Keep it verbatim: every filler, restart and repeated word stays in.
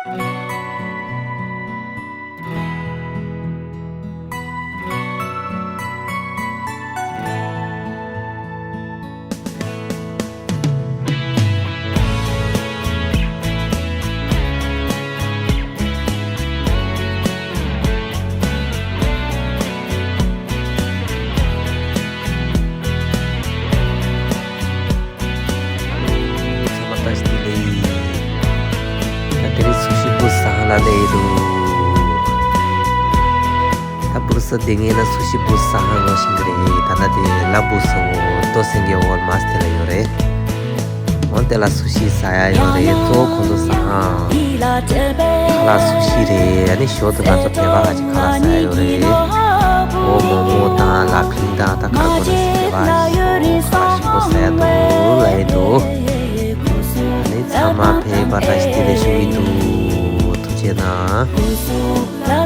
ཚང་མ་བཀྲ་ཤིས་བདེ་ལེགས། ད་དེ་རིང་སུ་ཤི་བུ་ཟ་ཧང་ལ་སླེབས་འདུག་ད་བུ་ས་དེ་ངེད་ལ་སུ་ཤི་བུ་ཟ་ཧང་ལོ་ཤིང་གི་རེད། ད་ལྟ་དེ་ལ་བུ་ས་འོ་ཏོ་སེང་གེ་ཝོལ་མཱར་དེ་ལ་ཡོད་རེད། འོ་དེ་ལ་སུ་ཤི་ཟ་ཡ་ཡོད་རེད། གཙོ་བོ་ཁོང་ཚོ་ཟ་ཧང་ཁ་ལག་སུ་ཤི་རེད། ཨ་ནི་ཞོར་དུ་ང་ཚོ་བོད་པ་ཁ་ཅིག་ཁ་ལག་ཟ་ཡ་ཡོད་རེད། འོ་མོག་མོག་དང་ལ་ཕིང་དང་ད་ག་རེ་གོ་ནས་ཟ་བོད་པ་ཞིག་ཁ་ལག་ཞིམ་པོ་ཟ་ཡ་འདུག་ལབ་ཡ་འདུག་ཨ་ནི་ཚང་མ་ཕེབས་པར་བཀྲ་ཤིས་བདེ་ལེགས་ཞུ་གི་འདུག་ཐུགས་རྗེ་གནང་།